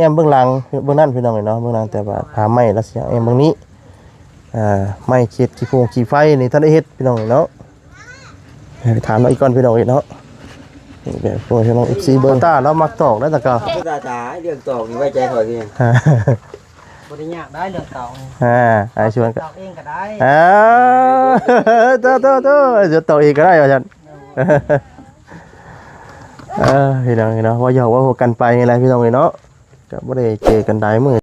ແອ້ມເບື້ອງຫຼັງ ເບື້ອງນັ້ນພີ່ນ້ອງເອີຍເນາະ ເບື້ອງຫຼັງ ແຕ່ວ່າຜ້າໄມ້ລະຊິແອ້ມເບື້ອງນີ້ ອ່າ ໄມ້ເຮັດຂີ້ໂພງຂີ້ໄຟນີ້ທັນໄດ້ເຮັດພີ່ນ້ອງເອີຍເນາະ. ໄປຖາມລາວອີກກ່ອນພີ່ນ້ອງເອີຍເນາະ. ນີ້ແບບໂອ້ຍ ພີ່ນ້ອງເອັຟຊີເບິ່ງ ຕາລາວມັກຕອກໄດ້ຕະກະ ຕາຕາ ເລື່ອງຕອກນີ້ໄວ້ໃຈຂ້ອຍຄືຫຍັງ? ບໍ່ໄດ້ຍາກໄດ້ເລື່ອງຕອກນີ້ ອ່າ ອ້າຍຊວນ ຕອກເອງກໍໄດ້ ອ່າ ໂຕໆໆ ຈະຕອກເອງກໍໄດ້ວ່າຊັ້ນ. ເອີ ພີ່ນ້ອງເອີຍເນາະ ເວົ້າຫຍອກເວົ້າຫົວກັນໄປນີ້ແຫຼະພີ່ນ້ອງເອີຍເນາະ ກໍບໍ່ໄດ້ເຈີກັນຫຼາຍມື້.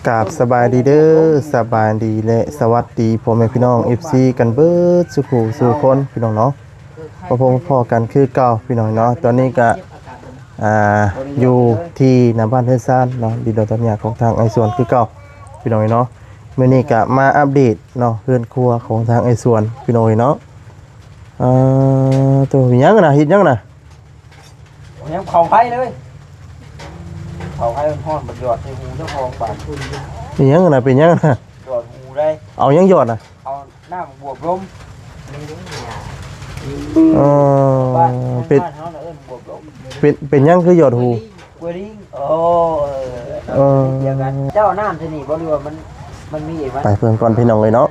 ກາບສະບາຍດີເດີ ສະບາຍດີ ແລະ ສະຫວັດດີພໍ່ແມ່ພີ່ນ້ອງເອັຟຊີກັນເບິດສູ່ຜູ້ສູ່ຄົນພີ່ນ້ອງເນາະ. ພໍພົບພໍ້ກັນຄືເກົ່າພີ່ນ້ອງເນາະ ຕອນນີ້ກະ ອ່າ ຢູ່ທີ່ໜ້າບ້ານເຮືອນຊານເນາະ ດິນດອນຕອນຫຍ້າຂອງທາງອ້າຍສວນຄືເກົ່າພີ່ນ້ອງເນາະ. ມື້ນີ້ກະມາອັບເດດເນາະ ເຮືອນຄົວຂອງທາງອ້າຍສວນພີ່ນ້ອງເນາະ. ອ່າ ໂຕ ເຮັດຫຍັງນະ ເຮັດຫຍັງນະ? ຍັງເຜົາໄຟເລີຍ ເຜົາໄຟຮ້ອນໆ ບັດຢອດໃສ່ຫູເຈົ້າຂອງບາດ. ເປັນຫຍັງນະ ເປັນຫຍັງນະ? ຢອດຫູໄດ້ ເອົາຫຍັງຢອດນະ? ເອົາ ນ້ຳບວບລົມ ເອີ ເປັນ ເປັນ ເປັນຫຍັງຄືຢອດຫູ? ໂອ້ ເອີ ດຽວກັນ ເຈົ້າເອົານ້ຳໃສ່ນີ້ບໍ່ ຫຼືວ່າມັນ ມັນມີເອງວະ? ໄປເບິ່ງກ່ອນພີ່ນ້ອງເອີຍເນາະ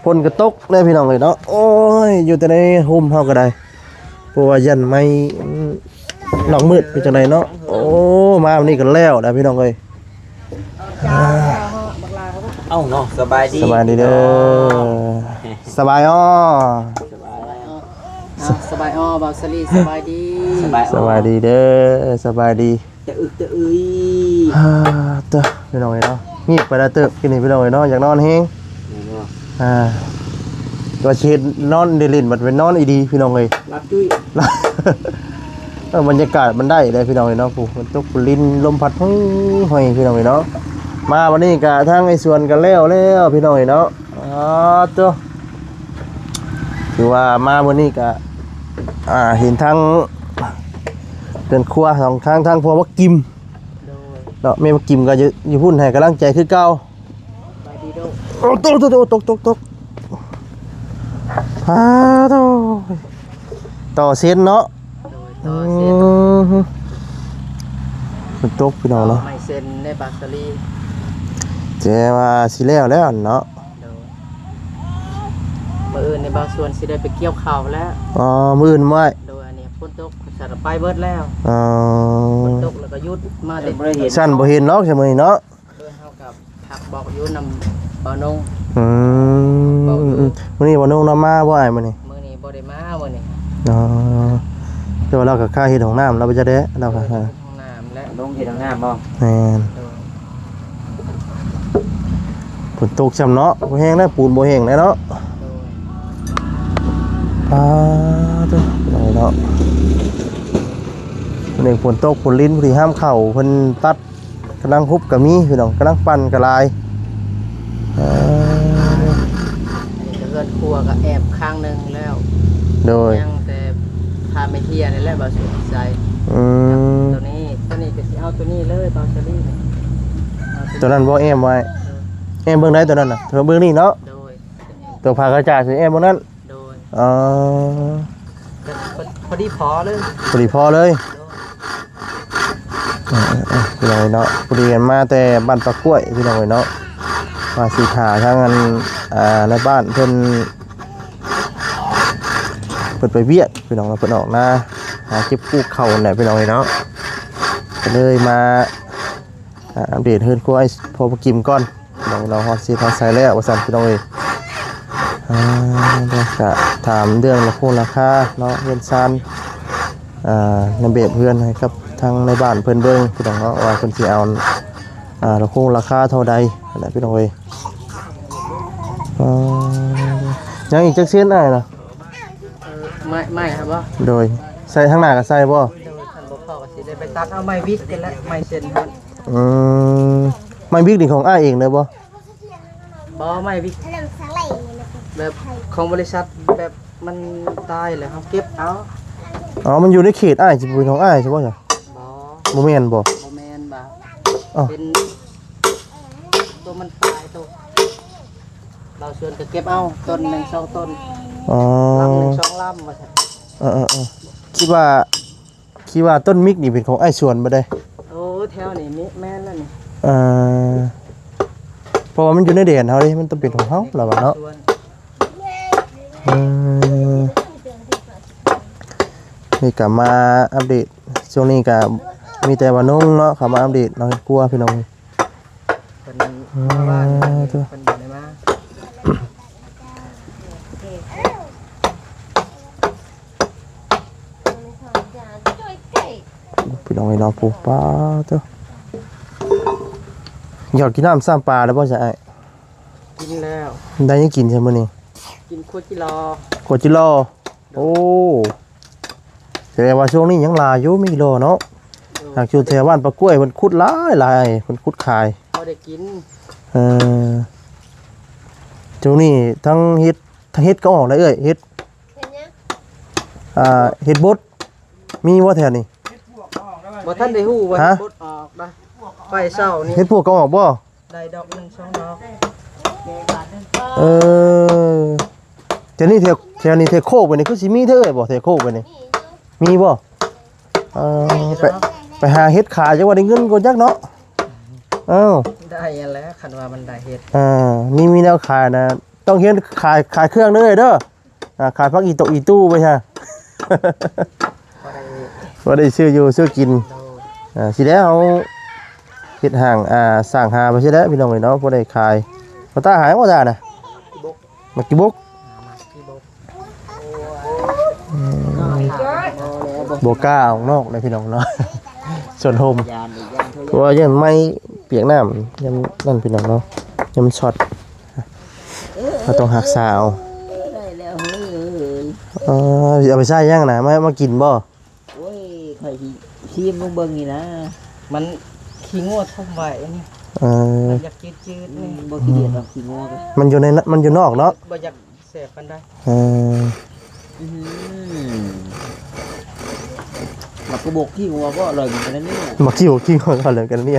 ຝົນກໍຕົກແດ່ພີ່ນ້ອງເອີຍເນາະ. ໂອ້ຍ ຢູ່ແຕ່ໃນຮົ່ມເຮົາກໍໄດ້ ເພາະວ່າຢ້ານໄໝ້ນອກມືດ ເປັນຈັ່ງໃດເນາະ? ໂອ້ ມາວັນນີ້ກໍແລ້ວນະພີ່ນ້ອງເອີຍ. ເອົ້າເນາະ ສະບາຍດີ ສະບາຍດີເດີ ສະບາຍອໍ ສະບາຍອໍ ບ່າວສາລີ ສະບາຍດີ ສະບາຍດີເດີ ສະບາຍດີ ຕະອຶກຕະອຶຍ ເອີ ເຕີ ພີ່ນ້ອງເອີຍເນາະ ງຽບໄປແລ້ວເຕີບ ກິນນີ້ພີ່ນ້ອງເອີຍເນາະ ຢາກນອນແຮງ ອ່າ ວ່າຊິເຮັດນອນເລ່ນໆ ບັດໄປນອນອີ່ດີພີ່ນ້ອງເອີຍ ຫຼັບຈຸ້ຍ. ເອີ ບັນຍາກາດມັນໄດ້ເດ້ພີ່ນ້ອງເອີຍເນາະ ຜູ້ ຝົນຕົກ ຝົນລິນ ລົມພັດ ຫຸຍໆ ພີ່ນ້ອງເອີຍເນາະ. ມາວັນນີ້ກະທາງໄອ້ສວນກະແລ້ວແລ້ວພີ່ນ້ອງເອີຍເນາະ. ອໍ ໂຕ ຖືວ່າມາມື້ນີ້ກະ ອ່າ ເຫັນທັງເຮືອນຄົວຂອງທາງ ທາງພໍ່ບັກກິມ ໂດຍ ເນາະ ແມ່ບັກກິມກະຢູ່ ຢູ່ພຸ້ນໃຫ້ກຳລັງໃຈຄືເກົ່າ. ໂອ້ ໂຕ ໂຕ ໂຕ ຕົກ ຕົກ ຕົກ ອາ ໂຕ ຕໍ່ເຊັນເນາະ ໂດຍ ຕໍ່ເຊັນ ອືມ ຝົນຕົກພີ່ນ້ອງເນາະ ໄມ້ເຊັນໃນບາດສາລີ ແຕ່ວ່າຊິແລ້ວແລ້ວເນາະ ໂດຍ ມື້ອື່ນໃນບ່າວສວນຊິໄດ້ໄປກ່ຽວເຂົ້າແລ້ວ ອໍ ມື້ອື່ນບໍ່ອ້າຍ ໂດຍ ອັນນີ້ຝົນຕົກ ສາລະໄປເບິດແລ້ວ ອໍ ຝົນຕົກແລ້ວກໍຢຸດມາເດ້ ຊັ້ນບໍ່ເຫັນດອກຊະມື້ນີ້ເນາະ ໂດຍ ເຮົາກໍພັກບອກຢູ່ນຳບ່າວນົງ ອືມ ບອກຢູ່ ມື້ນີ້ບ່າວນົງນຳມາບໍ່ອ້າຍມື້ນີ້ ມື້ນີ້ບໍ່ໄດ້ມາມື້ນີ້ ອໍ ແຕ່ວ່າລາວກໍຄ່າເຮັດຫ້ອງນ້ຳລາວໄປຈັກແດ່ ລາວກໍ ເອີ ເຮັດຫ້ອງນ້ຳແຫຼະ ລົງເຮັດຫ້ອງນ້ຳບໍ່ ແມ່ນ ໂດຍ ຝົນຕົກຊ້ຳເນາະ ບໍ່ແຫ້ງແລ້ວ ປູນບໍ່ແຫ້ງແລ້ວເນາະ ໂດຍ ປາດໂທ້ ເນາະ ນີ້ຝົນຕົກຝົນລິນ ຜູ້ທີ່ຫ້າມເຂົ້າເພິ່ນຕັດ ກຳລັງຮຸບກໍມີພີ່ນ້ອງ ກຳລັງປັ່ນກໍຫຼາຍ ເອີ ອັນນີ້ກໍເຮືອນຄົວກໍແອບຂ້າງໜຶ່ງແລ້ວ ໂດຍ ຍັງແຕ່ຜ້າແມ່ເຮຍນີ້ແຫຼະ ບ່າວສຸດໃສ່ ອືມ ໂຕນີ້ ໂຕນີ້ກໍຊິເອົາໂຕນີ້ເລີຍ ບ່າວສາລີນີ້ ເອົາໂຕ ໂຕນັ້ນບໍ່ແອມໄວ້ ເອີ ແອມເບິ່ງໃດໂຕນັ້ນນະ ເທິງເບິ່ງນີ້ເນາະ ໂດຍ ໂຕຜ້າກະຈາດຊິແອມເບິ່ງນັ້ນ ໂດຍ ອໍ ກໍພໍ ພໍດີພໍເລີຍ ພໍດີພໍເລີຍ ໂດຍ ເອີ ເອີ ເອີ ພີ່ນ້ອງເອີຍເນາະ ພໍດີມາແຕ່ບ້ານປາກ້ວຍ ພີ່ນ້ອງເອີຍເນາະ ວ່າຊິຖ້າທາງອັນ ອ່າ ນາຍບ້ານເພິ່ນ ເພິ່ນໄປວຽກ ພີ່ນ້ອງເນາະ ເພິ່ນອອກນາ ຫາເກັບກູ້ເຂົ້ານັ້ນແຫຼະ ພີ່ນ້ອງເອີຍເນາະ ກໍເລີຍມາ ອ່າ ອັບເດດເຮືອນຄົວໃຫ້ພໍ່ບໍ່ກິມກ່ອນ ພີ່ນ້ອງເນາະ ຮອດເຊນຮອດໄຊແລ້ວວ່າຊັ້ນ ພີ່ນ້ອງເອີຍ ອ່າ ກະຖາມເລື່ອງລາຄາຄົງລາຄາເນາະ ເຮືອນຊານ ອ່າ ໃນແບບເຮືອນໃຫ້ກັບທາງນາຍບ້ານເພິ່ນເບິ່ງ ພີ່ນ້ອງເນາະ ວ່າເພິ່ນຊິເອົາ ອ່າ ລາຄາຄົງລາຄາເທົ່າໃດຫັ້ນແຫຼະ ພີ່ນ້ອງເອີຍ ອ່າ ຍັງອີກຈັກເຊນອ້າຍນະ? ເອີ ໄມ້ ໄມ້ຫັ້ນບໍ່? ໂດຍ ໃສ່ທາງໜ້າກໍໃສ່ບໍ່? ໂດຍ ຄັນບໍ່ພໍກໍຊິໄດ້ໄປຕັດເອົາໄມ້ວິກຫັ້ນແຫຼະ ໄມ້ເຊັນຫັ້ນ ອືມ ໄມ້ວິກນີ້ຂອງອ້າຍເອງເລີຍບໍ່? ບໍ່ ໄມ້ວິກແບບຂອງບໍລິສັດ ແບບມັນຕາຍແລ້ວເຮົາເກັບເອົາ ອໍ ມັນຢູ່ໃນເຂດອ້າຍ ຊິບໍ່ເປັນຂອງອ້າຍຊິບໍ່? ບໍ່ ບໍ່ແມ່ນບໍ່? ບໍ່ແມ່ນວ່າ ອ້າວ ເປັນໂຕມັນຕາຍໂຕ ເ ບ່າວສວນກໍເກັບເອົາ ຕົ້ນໜຶ່ງສອງຕົ້ນ ອໍ ລຳໜຶ່ງສອງລຳວ່າຊັ້ນ. ເອີໆໆ ຄິດວ່າ ຄິດວ່າຕົ້ນມິກນີ້ເປັນຂອງອ້າຍສວນບໍ່ໄດ້? ໂອ້ ແຖວນີ້ມີ ແມ່ນແລ້ວນີ້. ເອີ ເພາະວ່າມັນຢູ່ໃນແດນເຮົາເດ້ ມັນຕ້ອງເປັນຂອງເຮົາລະວ່າເນາະ. ເອີ ນີ້ກໍມາອັບເດດ ຊ່ວງນີ້ກໍມີແຕ່ວ່ານົງເນາະ ເຂົ້າມາອັບເດດເນາະ ເຮັດຄົວພີ່ນ້ອງ. ເພິ່ນ ອ່າ ມາບ້ານ ເພິ່ນບໍ່ໄດ້ມາ. ພີ່ນ້ອງເອີຍເນາະ ປູ ປາໂທ້ ຢອກກິນນ້ຳຊ້ຳປາແລ້ວບໍ່ຊະອ້າຍ? ກິນແລ້ວ. ໄດ້ຫຍັງກິນຊະມື້ນີ້? ກິນຂົ້ວຈິລໍ. ຂົ້ວຈິລໍ. ໂອ້ ແສດງວ່າຊ່ວງນີ້ຍັງຫຼາຍຢູ່ ມີກິໂລເນາະ. ໂດຍ. ຫາກຢູ່ແຖວບ້ານປາກ້ວຍເພິ່ນຂຸດຫຼາຍໆ ເພິ່ນຂຸດຂາຍ ພໍໄດ້ກິນ. ເອີ ຊ່ວງນີ້ທັງເຫັດ ທັງເຫັດກໍອອກໄດ້ເອື້ອຍ ເຫັດ ເຫັດຫຍັງ? ອ່າ ເຫັດບົດ ມີບໍ່ແຖວນີ້? ບໍ່ທັນໄດ້ຮູ້ວ່າ ຮະ? ເຫັດບົດອອກນະ ໄປເຊົ້ານີ້. ເຫັດປວກກໍອອກບໍ່? ໄດ້ດອກໜຶ່ງສອງດອກ. ເອີ ແຖວນີ້ ແຖວ ແຖວນີ້ ແຖວໂຄກໄປນີ້ຄືຊິມີເທື່ອເອື້ອຍບໍ່ ແຖວໂຄກໄປນີ້ ມີຢູ່ ມີບໍ່? ເອີ ໄປ ໄປຫາເຫັດຂາຍ ຈັກວ່າໄດ້ເງິນກ່ອນຈັກເນາະ. ເອົ້າ ໄດ້ຫັ້ນແຫຼະ ຄັນວ່າມັນໄດ້ເຫັດ. ເອີ ນີ້ມີແນວຂາຍນະ ຕ້ອງຮຽນຂາຍ ຂາຍເຄື່ອງເດີເດີ. ອ່າ ຂາຍຜັກອີຕົກອີຕູ້ໄປຊະ ພໍໄດ້ ພໍໄດ້ຊື້ຢູ່ຊື້ກິນ. ໂດຍ. ອ່າ ຊິໄດ້ເຮົາເຮັດຫ້າງ ອ່າ ສ້າງຫາໄປຊິແຫຼະພີ່ນ້ອງເອີຍເນາະ ພໍໄດ້ຂາຍ. ບໍ່ຕາຫາຍບໍ່ຕານະ ໝາກກິບົກ ໝາກກິບົກ. ອືມ ບໍ່ກ້າອອກນອກເດ້ພີ່ນ້ອງເນາະ ສວນຮົ່ມ ຢ້ານອີກ ຢ້ານເຂົາ ເພາະວ່າຢ້ານໄມ້ປຽກນ້ຳ ຢ້ານນັ້ນພີ່ນ້ອງເນາະ ຢ້ານມັນຊັອດ. ເຮົາຕ້ອງຮັກສາເອົາ. ເອີ ໄດ້ແລ້ວເຮີ້ຍ. ເອີ ຊິເອົາໄປໃຊ້ຫຍັງນະ? ມາ ມາກິນບໍ່? ໂອ້ຍ ຂ້ອຍຊິຊີມເບິ່ງໆນີ້ນະ. ມັນຂີ້ງົວຖົມໄວ້ນີ້. ເອີ ມັນຢາກຈືດໆນີ້. ອືມ ບໍ່ຂີ້ດຽດດອກຂີ້ງົວກໍ. ມັນຢູ່ໃນ ມັນຢູ່ນອກເນາະ. ບໍ່ຢາກແຊບປານໃດ. ເອີ ອືມ ໝາກກະບົກຂີ້ງົວກໍອະລ່ອຍເໝືອນກັນນີ້. ໝາກກະບົກຂີ້ງົວກໍອະລ່ອຍກັນນີ້.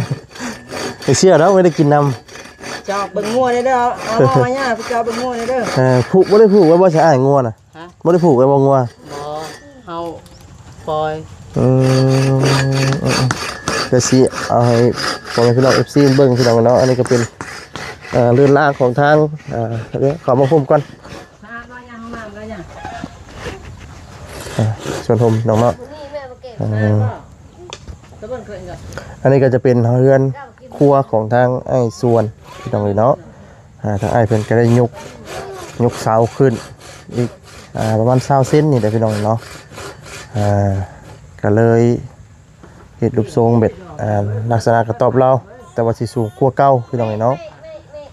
ໄປເຊື່ອແລ້ວ ບໍ່ໄດ້ກິນນຳ. ເຈົ້າເບິ່ງງົວແດ່ເດີ. ເອົາ ເອົາ ເອົາຫຍ້າໄປເຈົ້າເບິ່ງງົວແດ່ເດີ. ເອີ ຜູກ ບໍ່ໄດ້ຜູກໄວ້ບໍ່ຊະອ້າຍ ງົວນະ? ຮະ? ບໍ່ໄດ້ຜູກໄວ້ບໍ່ງົວ? ບໍ່ ເຮົາປ່ອຍ. ອືມ ເອີໆ ດຽວຊິເອົາໃຫ້ພໍ່ແມ່ພີ່ນ້ອງ ເອັຟຊີ ເບິ່ງພີ່ນ້ອງເນາະ. ອັນນີ້ກໍເປັນ ເອີ ເຮືອນລ່າງຂອງທາງ ເອີ ເຂົ້າມາໂຮມກ່ອນ. ອ່າ ຊວນໂຮມພີ່ນ້ອງເນາະ. ເອີ ອັນນີ້ກໍຈະເປັນເຮືອນຄົວຂອງທາງອ້າຍຊວນພີ່ນ້ອງເອີຍເນາະ. ອ່າ ທາງອ້າຍເພິ່ນກໍໄດ້ຍົກ ຍົກເສົາຂຶ້ນອີກ ອ່າ ປະມານຊາວເຊັນນີ້ແຫຼະພີ່ນ້ອງເນາະ. ອ່າ ກໍເລີຍເຮັດຮູບຊົງແບບ ອ່າ ລັກສະນະກະຕອບລາວ ແຕ່ວ່າຊິສູງກວ່າເກົ່າພີ່ນ້ອງເອີຍເນາະ.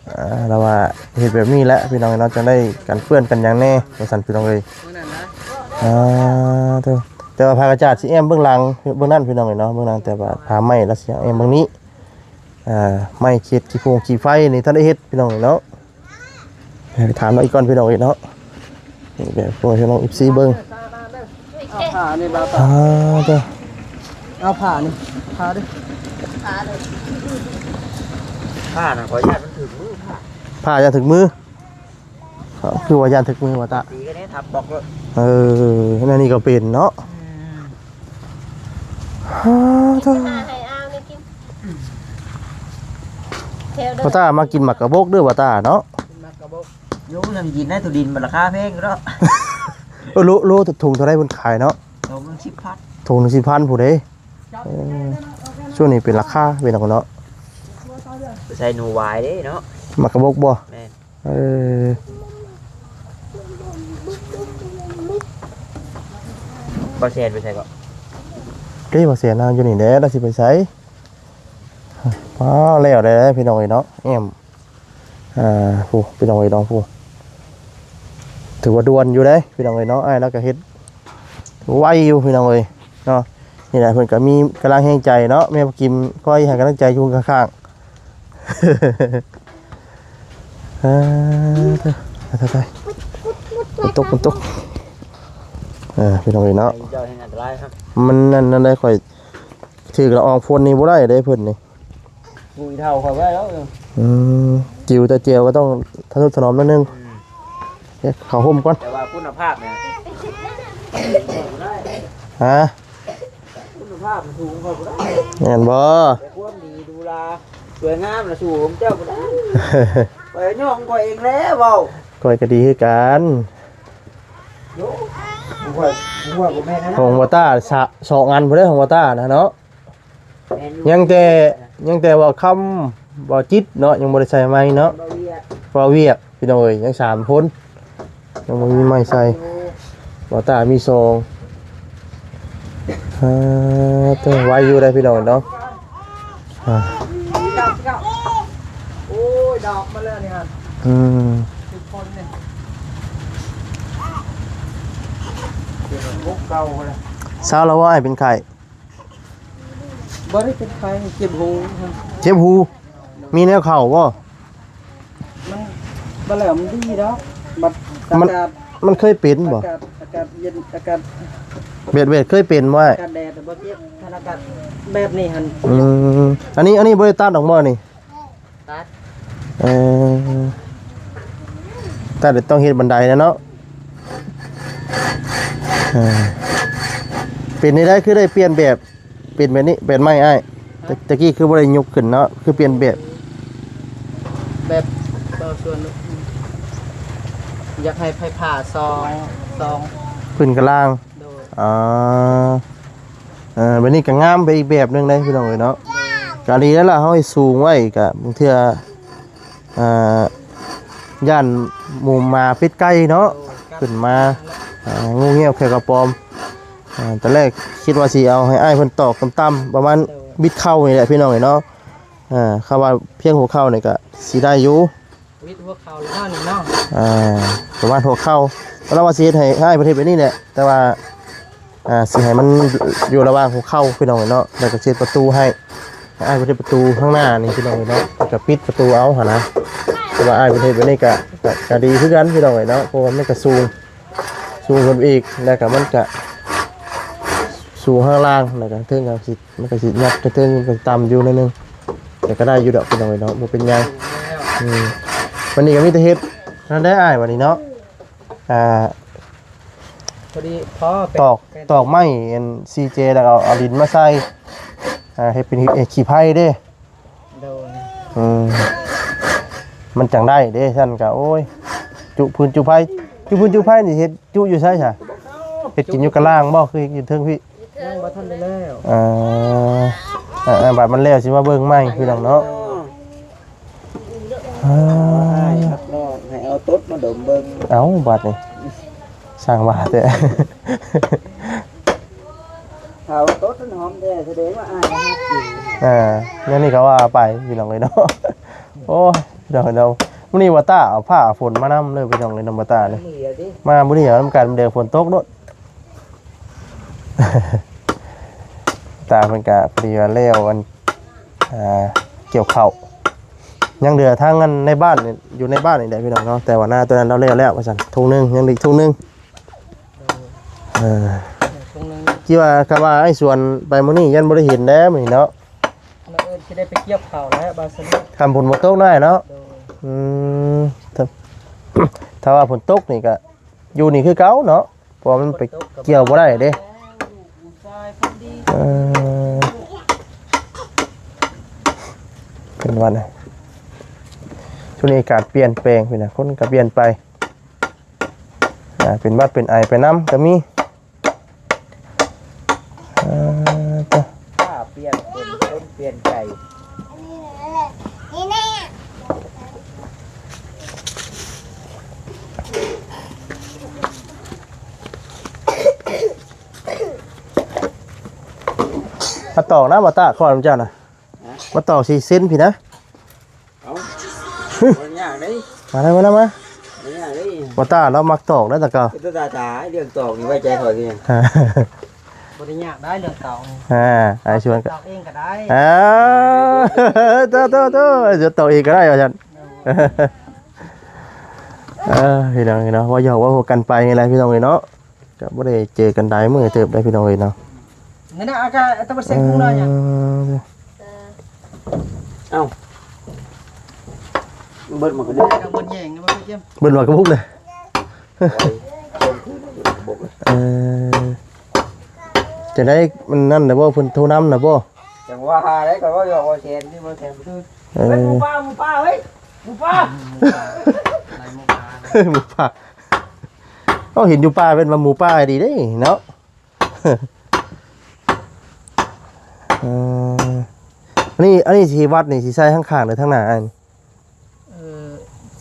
ອ່າ ລາວວ່າເຮັດແບບນີ້ແຫຼະພີ່ນ້ອງເອີຍເນາະ ຈັ່ງໄດ້ກັນເປື້ອນກັນຫຍັງແດ່ ວ່າຊັ້ນພີ່ນ້ອງເອີຍ. ອ່າ ເອີ ແຕ່ວ່າຜ້າກະຈາດຊິແອ້ມເບື້ອງຫຼັງ ເບື້ອງນັ້ນພີ່ນ້ອງເອີຍເນາະ ເບື້ອງຫຼັງ ແຕ່ວ່າຜ້າໄມ້ລາວຊິແອ້ມເບື້ອງນີ້. ອ່າ ໄມ້ເຮັດຂີ້ຜົງຂີ້ໄຟນີ້ທັນໄດ້ເຮັດພີ່ນ້ອງເນາະ. ໃຫ້ໄປຖາມລາວອີກກ່ອນພີ່ນ້ອງເອີຍເນາະ. ນີ້ແບບໂອ້ຍ ພີ່ນ້ອງ ເອັຟຊີ ເບິ່ງ. ເອົາຜ້ານີ້ບ່າວຕາ. ອ່າ ເຈົ້າ ເອົາຜ້ານີ້ ຜ້າເດີ ຜ້ານະ ຂໍຢ້ານມັນຖືກມື ຜ້າ ຜ້າຢ້ານຖືກມື. ຄືວ່າຢ້ານຖືກມືວ່າຕາ ຕີກັນນີ້ທັບບລັອກໂລດ. ເອີ ແນວນີ້ກໍເປັນເນາະ. ອືມ ຮາ ຕາ ໃຫ້ອາວນີ້ກິນ ແຖວເດີ ວ່າຕາມາກິນໝາກກະບົກເດີວ່າຕາເນາະ. ກິນໝາກກະບົກ ໂຍ ຍັງກິນໄດ້ ໂຕດິນມັນລາຄາແພງເນາະ. ເອີ ໂລ ໂລ ຖົງເທົ່າໃດເພິ່ນຂາຍເນາະ? ຖົງໜຶ່ງສິບພັນ ຖົງໜຶ່ງສິບພັນພຸ້ນເດ້. ເອີ ຊ່ວງນີ້ເປັນລາຄາເປັນຫຍັງເນາະ. ໃສ່ໜູຫວາຍເດ້ເນາະ ໝາກກະບົກບໍ່? ແມ່ນ. ເອີ ບໍ່ແຊນໄປໃສເກາະ? ເດ້ ບໍ່ແຊນນະ ຢູ່ນີ້ແຫຼະ ລາວຊິໄປໃສ? ປ້າ ແລ້ວແລ້ວພີ່ນ້ອງເອີຍເນາະ ແອ້ມ ອ່າ ຜູ້ ພີ່ນ້ອງເອີຍເນາະ ຜູ້ ຖືວ່າດ່ວນຢູ່ເດ້ພີ່ນ້ອງເອີຍເນາະ. ອ້າຍລາວກໍເຮັດໄວຢູ່ພີ່ນ້ອງເອີຍເນາະ. ນີ້ແຫຼະ ເພິ່ນກໍມີກຳລັງແຮງໃຈເນາະ ແມ່ປາກິມຄອຍໃຫ້ກຳລັງໃຈຢູ່ຂ້າງໆ. ເອີ ຕາຍ ຕາຍ ຕາຍ ຝົນຕົກ ຝົນຕົກ. ເອີ ພີ່ນ້ອງເອີຍເນາະ ເຈົ້າແຮ່ງອັນຕະລາຍຄັບ ມັນນັ້ນ ນັ້ນໄດ໋ ຂ້ອຍຖືກລະອອງຝົນນີ້ບໍ່ໄດ້ເດ້ເພິ່ນນີ້. ຜູ້ເຖົ້າຂ້ອຍໄວ້ແລ້ວ. ອືມ ຈິວແຕ່ແຈ່ວກໍຕ້ອງທະນຸຖະໜອມໜ້ອຍໜຶ່ງ. ອືມ ເຮັດເຂົ້າຮົ່ມກ່ອນ ແຕ່ວ່າຄຸນນະພາບນະ ຮະ? ຄຸນນະພາບມັນສູງຂ້ອຍບໍ່ໄດ້ ແມ່ນບໍ່? ແຕ່ຄວາມດີດູລາສວຍງາມນະ ສູ້ເຈົ້າບໍ່ໄດ້. ຂ້ອຍຍ້ອງຂ້ອຍເອງແຫຼະເວົ້າ ຂ້ອຍກໍດີຄືກັນ. ໂອ້ ຂອງຂ້ອຍ ຂອງຂ້ອຍບໍ່ແມ່ນນະ ຂອງບໍ່ຕ້າສະ ສອງອັນພຸ້ນເດ້ ຂອງບໍ່ຕ້ານະເນາະ. ແມ່ນຢູ່ ຍັງແຕ່ ຍັງແຕ່ວ່າຄຳ ວ່າຈິດເນາະ ຍັງບໍ່ໄດ້ໃສ່ໄມ້ເນາະ ບໍ່ວຽກ ບໍ່ວຽກ ພີ່ນ້ອງເອີຍ ຍັງສາມຄົນ ຍັງບໍ່ມີໄມ້ໃສ່. ບໍ່ຕາມີສອງ ອ່າ ເຕີໄວຢູ່ໄດ໋ພີ່ນ້ອງເນາະ. ອ່າ ໂອ້ຍ ດອກມາແລ້ວນີ້ຫັ້ນ ອືມ ສິບຄົນນີ້ ເຈັບຫົວເກົ່າແລ້ວ ເຊົາແລ້ວບໍ່ ອ້າຍເປັນໄຂ້? ບໍ່ໄດ້ເປັນໄຂ້ ເຈັບຫູ ເຈັບຫູ ມີແນວເຂົ້າບໍ່? ມັນ ບໍ່ແລ້ວມັນດີດອກ ບັດອາກາດ ມັນເຄີຍເປັນບໍ່? ອາກາດ ອາກາດເຢັນ ອາກາດ ແບບ ແບບເຄີຍເປັນບໍ່ອ້າຍ? ອາກາດແດດບໍ່ເຈັບ ຄັນອາກາດແບບນີ້ຫັ້ນ. ອືມ ອັນນີ້ ອັນນີ້ບໍ່ໄດ້ຕັດອອກບໍ່ນີ້? ຕັດ ເອີ ຕັດ ຕ້ອງເຮັດບັນໄດແລ້ວເນາະ. ເອີ ເປັນແນວໃດຄືໄດ້ປ່ຽນແບບ ເປັນແບບນີ້ ແບບໃໝ່ອ້າຍ? ແຕ່ ແຕ່ກີ້ຄືບໍ່ໄດ້ຍົກຂຶ້ນເນາະ ຄືປ່ຽນແບບ ແບບ ເອີ ສ່ວນ ຢາກໃຫ້ໄຟຟ້າສອງ ສອງ ຂຶ້ນກັບລ່າງ ໂດຍ ອໍ ເອີ ແບບນີ້ກໍງາມໄປອີກແບບໜຶ່ງເດ້ພີ່ນ້ອງເອີຍເນາະ. ໂດຍ ກໍດີແລ້ວລະ ເຮົາເຮັດສູງໄວ້ກໍບາງເທື່ອ ອ່າ ຢ້ານໝູໝາເປັດໄກ່ເນາະ ໂດຍ ຂຶ້ນມາ ອ່າ ງູງຽວແຂ້ວກະປອມ. ອ່າ ຕອນແລກຄິດວ່າຊິເອົາໃຫ້ອ້າຍເພິ່ນຕອກຕ່ຳໆ ປະມານ ໂດຍ ບິດເຂົ່ານີ້ແຫຼະພີ່ນ້ອງເອີຍເນາະ. ອ່າ ຄຳວ່າພຽງຫົວເຂົ່ານີ້ກໍຊິໄດ້ຢູ່ ບິດຫົວເຂົ່າແລ້ວນີ້ເນາະ ອ່າ ປະມານຫົວເຂົ່າ. ຕອນແລກວ່າຊິເຮັດໃຫ້ອ້າຍເພິ່ນເຮັດແບບນີ້ແຫຼະ ແຕ່ວ່າ ອ່າ ຊິໃຫ້ມັນຢູ່ລະຫວ່າງຫົວເຂົ່າພີ່ນ້ອງເອີຍເນາະ ແລ້ວກໍຊິເຮັດປະຕູໃຫ້ ອ້າຍເພິ່ນເຮັດປະຕູຂ້າງໜ້ານີ້ພີ່ນ້ອງເອີຍເນາະ ແລ້ວກໍປິດປະຕູເອົາຫັ້ນນະ. ແຕ່ວ່າອ້າຍເພິ່ນເຮັດແບບນີ້ກໍ ກໍ ກໍດີຄືກັນພີ່ນ້ອງເອີຍເນາະ ເພາະວ່າມັນກໍສູງ ສູງຂຶ້ນໄປອີກ ແລ້ວກໍມັນກໍສູງຂ້າງລ່າງ ແລ້ວກໍເທິງກໍຊິ ມັນກໍຊິຍັບໄປເທິງ ມັນກໍຕ່ຳຢູ່ໜ້ອຍໜຶ່ງ ແຕ່ກໍໄດ້ຢູ່ດອກພີ່ນ້ອງເອີຍເນາະ ບໍ່ເປັນຫຍັງ. ອືມ ບັດນີ້ກໍມີແຕ່ເຮັດນັ້ນແຫຼະອ້າຍ ບັດນີ້ເນາະ. ອ່າ ພໍດີພໍເປັນ ຕອກ ເປັນ ຕອກໄມ້ອັນ ສີ່ເຈ ແລ້ວກໍເອົາ ເອົາດິນມາໃສ່ ອ່າ ເຮັດເປັນ ເຮັດຂີ້ໄພເດ້. ໂດຍ ອືມ ມັນຈັ່ງໄດ້ເດ້ ຊັ້ນກໍ ໂອ້ຍ ຈຸພື້ນຈຸໄຟ ຈຸພື້ນຈຸໄຟນີ້ເຮັດຈຸຢູ່ໃສຊະ? ເຮັດກິນຢູ່ກະລ່າງບໍ່ ຄືເຮັດຢູ່ເທິງພີ້? ຍັງບໍ່ທັນໄດ້ແລ້ວ ເອີ ເອີ ເອີ ບາດມັນແລ້ວຊິມາເບິ່ງໃໝ່ພີ່ນ້ອງເນາະ. ເອີ ໃຫ້ເອົາຕົດມາດົມເບິ່ງ ເອົ້າ ບາດນີ້ ຊ່າງວ່າແທ້ ຖ້າວ່າຕົດມັນຫອມແທ້ ສະແດງວ່າອ້າຍຮັກຢູ່. ອ່າ ແນວນີ້ກໍວ່າໄປພີ່ນ້ອງເອີຍເນາະ. ໂອ້ຍ ພີ່ນ້ອງເອີຍເນາະ ມື້ນີ້ບໍ່ຕ້າເອົາຜ້າເອົາຝົນມານຳເລີຍພີ່ນ້ອງເອີຍເນາະ ບໍ່ຕ້ານີ້ ມາມື້ນີ້ເອົານຳກັນ ເດີຝົນຕົກໂລດ. ຕາເພິ່ນກະພໍດີວ່າແລ້ວອັນ ອ່າ ກ່ຽວເຂົ້າ ຍັງເຫຼືອທາງອັນໃນບ້ານ ຢູ່ໃນບ້ານນີ້ແຫຼະພີ່ນ້ອງເນາະ ແຕ່ວ່ານາຕົວນັ້ນລາວແລ້ວແລ້ວວ່າຊັ້ນ ທົ່ງໜຶ່ງ ຍັງອີກທົ່ງໜຶ່ງ. ເອີ ຈັ່ງວ່າ ຄັນວ່າອ້າຍສວນໄປມື້ນີ້ ຢ້ານບໍ່ໄດ້ເຫັນແລ້ວມື້ນີ້ເນາະ ມື້ອື່ນຊິໄດ້ໄປກ່ຽວເຂົ້າແລ້ວ ບາດສະນີ້ ຄັນຝົນບໍ່ຕົກໜ້ອຍເນາະ. ໂດຍ ອືມ ຖ້າ ຖ້າວ່າຝົນຕົກນີ້ກະຢູ່ນີ້ຄືເກົ່າເນາະ ເພາະວ່າມັນໄປກ່ຽວບໍ່ໄດ້ເດ້. ເອີ ເປັນຫວັດນະ ຊ່ວງນີ້ອາກາດປ່ຽນແປງ ເປັນຫຍັງຄົນກໍປ່ຽນໄປ ອ່າ ເປັນຫວັດເປັນໄອໄປນຳກໍມີ. ເອີ ຕະ ຟ້າປ່ຽນ ເປັນຄົນປ່ຽນໃຈ. ມາຕອກນະ ມາຕາກຄອນເຈົ້ານະ ຮະ? ມາຕອກສີ່ເຊັນພີ້ນະ. ເອົ້າ ບໍ່ຍາກເດ້ ມາເດີ ມາເດີ ມາ ບໍ່ຍາກເດ້. ບໍ່ຕາລາວມັກຕອກເດ້ ຕະເກົ່າ ຕາ ຕາ ເລື່ອງຕອກນີ້ໄວ້ໃຈຂ້ອຍຄືຫຍັງ? ບໍ່ໄດ້ຍາກໄດ໋ເລື່ອງຕອກນີ້. ອ່າ ອ້າຍຊວນກໍຕອກເອງກໍໄດ້. ອ່າ ໂຕ ໂຕ ໂຕ ຈະຕອກເອງກໍໄດ້ວ່າຊັ້ນ. ເອີ ພີ່ນ້ອງເອີຍເນາະ ເວົ້າຫຍອກເວົ້າຫົວກັນໄປນີ້ແຫຼະ ພີ່ນ້ອງເອີຍເນາະ. ກໍບໍ່ໄດ້ເຈີກັນຫຼາຍມື້ເຕີບໄດ໋ ພີ່ນ້ອງເອີຍເນາະ. ນັ້ນນະ ອາກາດຕະເວັນແສງກຸງນະຫຍັງ. ເອີ ເອົ້າ ມ ເບິດມັນກໍໄດ້ ເບິດແຍງນະ ບໍ່ເກັບ ເບິດໝາກກະບຸກເລີຍ. ເອີ ຈັ່ງໃດ ມັນນັ້ນນະບໍ່ ເພິ່ນໂທນຳນະບໍ່? ຈັ່ງວ່າໄດ້ ກໍເວົ້າຢູ່ວ່າແສນ ທີ່ວ່າແສນ ເອີ ເຮີ້ຍ ໝູປ່າ ໝູປ່າ ເຮີ້ຍ ໝູປ່າ ໄລ່ໝູປ່າ ໝູປ່າ. ເຮົາເຫັນຢູ່ປ່າເປັນວ່າໝູປ່າດີເດ້ເນາະ. ເອີ ອັນນີ້ ອັນນີ້ຊິວັດນີ້ ຊິໃສ່ທາງຂ້າງ ຫຼື ທາງໜ້າອ້າຍ? ເອີ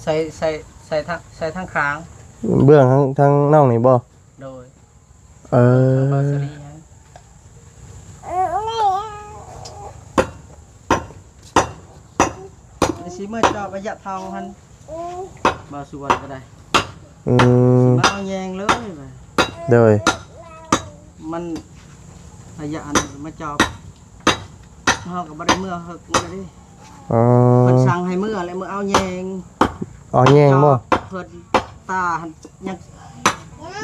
ໃສ່ ໃສ່ ໃສ່ທາງ ໃສ່ທາງຂ້າງ ເບື້ອງທາງ ທາງນ້ອງນີ້ບໍ່? ໂດຍ ເອີ ທາງບ່າວສາລີຫັ້ນ ຊິເມືອຈອບໄລຍະເທົ່າຫັ້ນ ບ່າວສວນກໍໄດ້. ອືມ ຊິມາເອົາແຍງເລີຍ ໂດຍ ມັນໄລຍະອັນມາຈອບ ເຮົາກໍບໍ່ໄດ້ເມືອເຮີກມາເດ້. ອໍ ເພິ່ນສັ່ງໃຫ້ເມືອແລ້ວ ເມືອເອົາແຍງ ເອົາແຍງບໍ່? ເພິ່ນຕາຫັ້ນຍັງ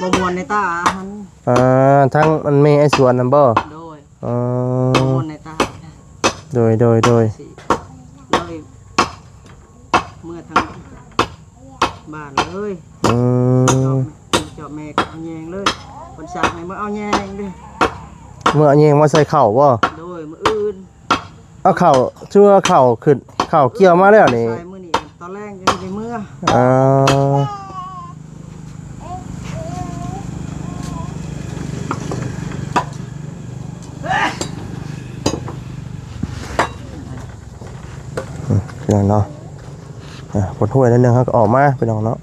ບໍ່ມ່ວນໃນຕາຫັ້ນ. ອ່າ ທາງອັນແມ່ອ້າຍສວນຫັ້ນບໍ່? ໂດຍ ອໍ ມ່ວນໃນຕາ. ໂດຍ ໂດຍ ໂດຍ ເລີຍເມືອທາງບ້ານເລີຍ. ອືມ ເຈົ້າແມ່ກໍເອົາແຍງເລີຍ ເພິ່ນສັ່ງໃຫ້ເມືອເອົາແຍງເດ້. ເມືອເອົາແຍງມາໃສ່ເຂົ້າບໍ່? ໂດຍ ມື້ອື່ນ ເອົາເຂົ້າ ຊື່ວ່າເຂົ້າຂຶ້ນ ເຂົ້າກ່ຽວມາແລ້ວນີ້ ໃສ່ມື້ນີ້ ຕອນແລງກໍໄດ້ເມືອ. ອ່າ ອືມ ພີ່ນ້ອງເນາະ ອ່າ ປົດຫ້ວຍໜ້ອຍໜຶ່ງ ເຮົາກໍອອກມາ ພີ່ນ້ອງເນາະ.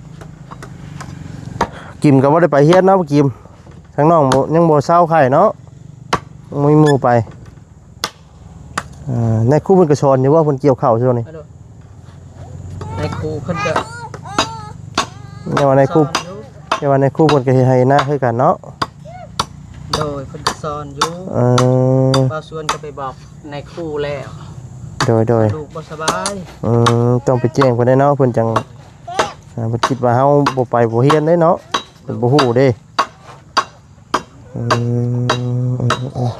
ກິມກໍບໍ່ໄດ້ໄປຮຽນເນາະ ກິມ ທາງນ້ອງບໍ່ ຍັງບໍ່ເຊົາໄຂ້ເນາະ ຍັງບໍ່ມີໝູ່ໄປ. ອ່າ ນາຍຄູເພິ່ນກໍສອນຢູ່ບໍ່? ເພິ່ນກ່ຽວເຂົ້າຊ່ວງນີ້ ນາຍຄູເພິ່ນກໍ ແຕ່ວ່ານາຍຄູ ສອນຢູ່ ແຕ່ວ່ານາຍຄູເພິ່ນກໍເຮັດໄຮ່ນາຄືກັນເນາະ. ໂດຍ ເພິ່ນກໍສອນຢູ່. ເອີ ບ່າວສວນກໍໄປບອກນາຍຄູແລ້ວ. ໂດຍ ໂດຍ ລູກບໍ່ສະບາຍ. ອືມ ຕ້ອງໄປແຈ້ງເພິ່ນໄດ້ເນາະ ເພິ່ນຈັ່ງ ອ່າ ເພິ່ນຄິດວ່າເຮົາບໍ່ໄປບໍ່ຮຽນເດ້ເນາະ ເພິ່ນບໍ່ຮູ້ເດ້. ອືມ ອືມ ອືມ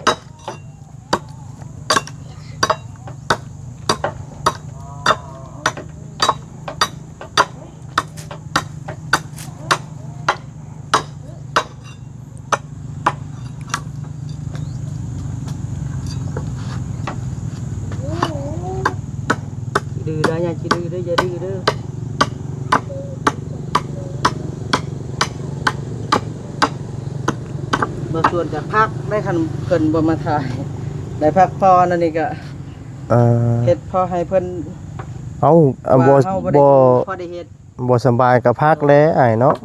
อย่าดื้อนะ อย่าดื้อเด้อ อย่าดื้อเด้อ บ่ชวนก็พักได้ คันเพิ่นบ่มาถ่าย ได้พักผ่อน อันนี้ก็ เอ่อ เฮ็ดพอให้เพิ่น เอ้า อ่ะ ว่า บ่ เฮาบ่ได้ บ่ อยู่ พอได้เฮ็ด บ่สำบายก็พักแหละอ้ายเนาะ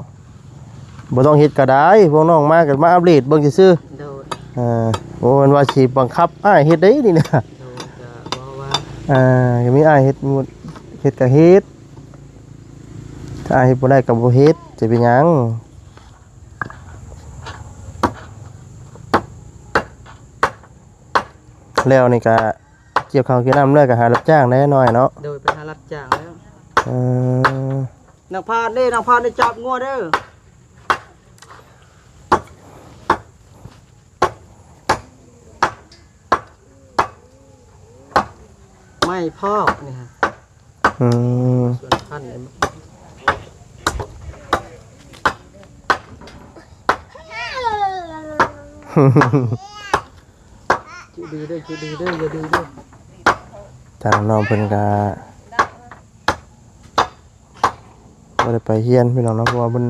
บ่ต้องเฮ็ดก็ได้ พวกน้องมาก็มาอัปเดตเบิ่งซื่อๆ โดย เอ่อ บ่แม่นว่าสิบังคับอ้ายเฮ็ดเด้นี่นะ โดย ก็บ่ว่า อ่า ก็มีอ้ายเฮ็ด เฮ็ดก็เฮ็ด ถ้าอ้ายเฮ็ดบ่ได้ก็บ่เฮ็ด จะเป็นหยัง แล้วนี่ก็ เกี่ยวข้าวเกี่ยวน้ำแล้วก็หารับจ้างแหน่น้อยเนาะ โดย ไปหารับจ้างแล้ว เออ นางพาดเด้ นางพาดได้จับงัวเด้อ ไม่พอกนี่ฮะ อืม สวนพันธุ์นี่ จิดีเด้อ จิดีเด้อ อย่าดื้อเด้อ ทางน้องเพิ่นก็บ่ได้ไปเฮียนพี่น้องเนาะ เพราะว่าเพิ่น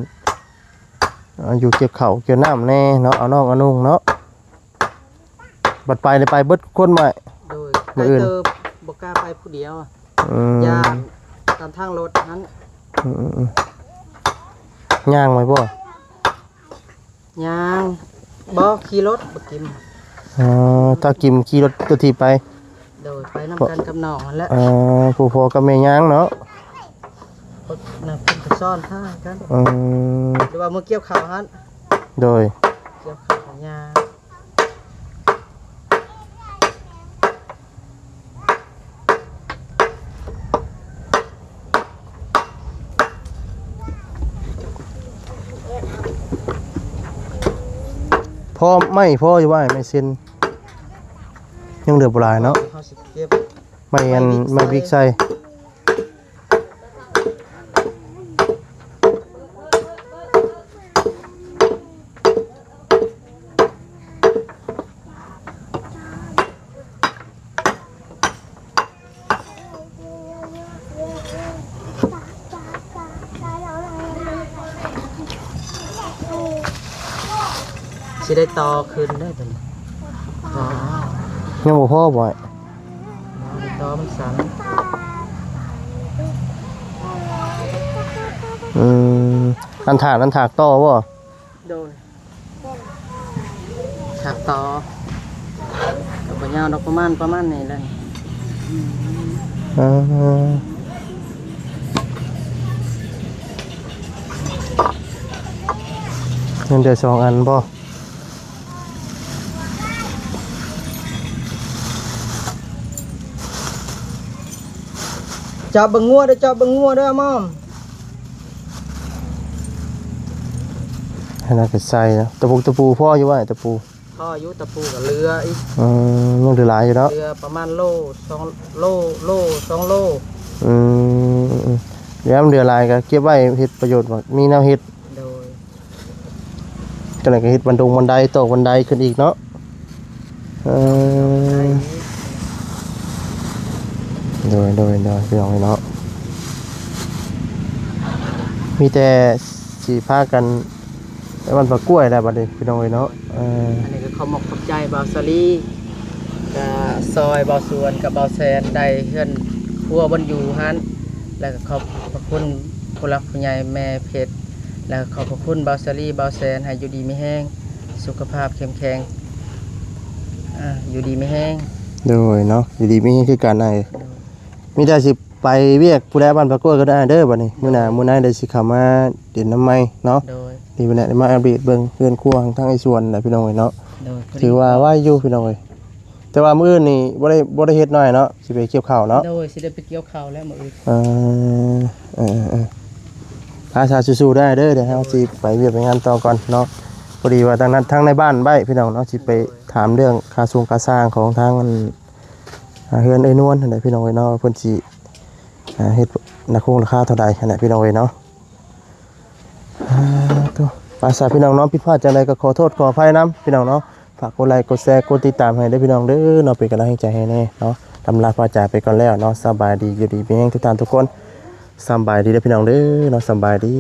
อ่า อยู่เกี่ยวข้าวเกี่ยวน้ำแหน่เนาะ เอาน้องเอานุ่งเนาะ บัดไปนี่ไปเบิดคนใหม่ โดย มื้ออื่น ไกลเติบ บ่กล้าไปผู้เดียว อืม ย่านตามทางรถนั้น อืมๆๆ ย่างไปบ่ ย่าง บ่ ขี่รถ บ่กิม อ๋อ ถ้ากิมขี่รถตัวถีบไป โดย ไปนำกันกับน้องนั่นแหละ เอ่อ ผู้พ่อกับแม่ย่างเนาะ นั่นเพิ่นก็ซ้อนท้ายกัน อืม หรือว่ามื้อเกี่ยวข้าวหั่น โดย เกี่ยวข้าวย่าง พอไหม พออยู่ว่าไม่เซ็น ยังเหลือบ่หลายเนาะ เฮาสิเก็บ ไม้อัน ไม้บิ๊กไซ ไม้บิ๊กไซ ຊິໄດ້ຕໍ່ຂຶ້ນເດີຕົວນີ້ ຕໍ່ ຍັງບໍ່ພໍບໍ່ອ້າຍ? ບໍ່ ຕໍ່ມັນສັ້ນ ອືມ ອັນຖາກ ອັນຖາກຕໍ່ບໍ່? ໂດຍ ຖາກຕໍ່ ກໍບໍ່ຍາວດອກ ປະມານ ປະມານນີ້ແຫຼະ. ເອີ ຍັງເຫຼືອສອງອັນບໍ່? ເຈາະເບິ່ງງົວເດີ ເຈາະເບິ່ງງົວເດີ ອາມອມ. ອັນນັ້ນກໍໃສ່ນະ ຕະປູ ຕະປູພໍຢູ່ບໍ່? ຕະປູ ພໍຢູ່ ຕະປູກໍເຫຼືອອີກ. ອືມ ຍັງເຫຼືອຫຼາຍຢູ່ເນາະ ເຫຼືອປະມານໂລ ສອງໂລ ໂລ ສອງໂລ. ອືມ ແລ້ວມັນເຫຼືອຫຼາຍກໍເກັບໄວ້ເຮັດປະໂຫຍດ ມີແນວເຮັດ. ໂດຍ ຈັ່ງໃດກໍເຮັດບັນດງບັນໄດ ຕອກບັນໄດຂຶ້ນອີກເນາະ. ເອີ ໂດຍ ໂດຍ ໂດຍ ພີ່ນ້ອງເອີຍເນາະ ມີແຕ່ຊິພາກັນໄປບ້ານປາກ້ວຍແລ້ວບັດນີ້ ພີ່ນ້ອງເອີຍເນາະ. ເອີ ອັນນີ້ກໍຂໍຂອບໃຈບ່າວສາລີ ກະຊ່ອຍບ່າວສວນກັບບ່າວແຊນໄດ້ເຮືອນຄົວບ່ອນຢູ່ຫັ້ນ ແລ້ວກໍຂອບພະຄຸນຜູ້ຫຼັກຜູ້ໃຫຍ່ແມ່ເພັດ ແລ້ວກໍຂອບພະຄຸນບ່າວສາລີ ບ່າວແຊນ ໃຫ້ຢູ່ດີມີແຮງ ສຸຂະພາບເຂັ້ມແຂງ ອ່າ ຢູ່ດີມີແຮງ. ໂດຍເນາະ ຢູ່ດີມີແຮງຄືກັນອ້າຍ ໂດຍ ມີແຕ່ຊິໄປວຽກພຸ້ນແຫຼະ ບ້ານປາກ້ວຍກໍໄດ້ເດີບັດນີ້ ມື້ໜ້າ ໂດຍ ມື້ໃນເດີຊິເຂົ້າມາຫຼິ້ນນຳໃໝ່ເນາະ. ໂດຍ ນີ້ເພິ່ນແຫຼະ ໄດ້ມາອັບເດດເບິ່ງເຮືອນຄົວທາງອ້າຍສວນແຫຼະ ພີ່ນ້ອງເອີຍເນາະ. ໂດຍ ຖືວ່າໄວຢູ່ ພີ່ນ້ອງເອີຍ ແຕ່ວ່າມື້ອື່ນນີ້ບໍ່ໄດ້ ບໍ່ໄດ້ເຮັດນ້ອຍເນາະ ຊິໄປກ່ຽວເຂົ້າເນາະ. ໂດຍ ຊິໄດ້ໄປກ່ຽວເຂົ້າແລ້ວມື້ອື່ນ. ເອີ ເອີ ເອີ ພາສາສູ້ໆ ໄດ້ເດີ ດຽວເຮົາຊິໄປວຽກໄປງານຕໍ່ກ່ອນເນາະ. ໂດຍ ພໍດີວ່າທາງນັ້ນ ທາງໃນບ້ານໄວ້ ພີ່ນ້ອງເນາະ ຊິໄປ ໂດຍ ຖາມເລື່ອງຄ່າຊົງຄ່າຊ່າງຂອງທາງອັນ ອ່າ ເຮືອນເອື້ອຍນວນຫັ້ນແຫຼະ ພີ່ນ້ອງເອີຍເນາະ ວ່າເພິ່ນຊິ ອ່າ ເຮັດລາຄົງລາຄາເທົ່າໃດຫັ້ນແຫຼະ ພີ່ນ້ອງເອີຍເນາະ. ອ່າ ໂທ້ ພາສາພີ່ນ້ອງເນາະ ຜິດພາດຈັ່ງໃດກໍຂໍໂທດຂໍອະໄພນຳ ພີ່ນ້ອງເນາະ. ຝາກກົດໄລ ກົດແຊ ກົດຕິດຕາມໃຫ້ເດີ ພີ່ນ້ອງເດີເນາະ ເປັນກຳລັງໃຈໃຫ້ແດ່ເນາະ. ລຳລາພາຈາກໄປກ່ອນແລ້ວເນາະ ສະບາຍດີ ຢູ່ດີມີແຮງທຸກທ່ານທຸກຄົນ ສະບາຍດີເດີ ພີ່ນ້ອງເດີເນາະ ສະບາຍດີ.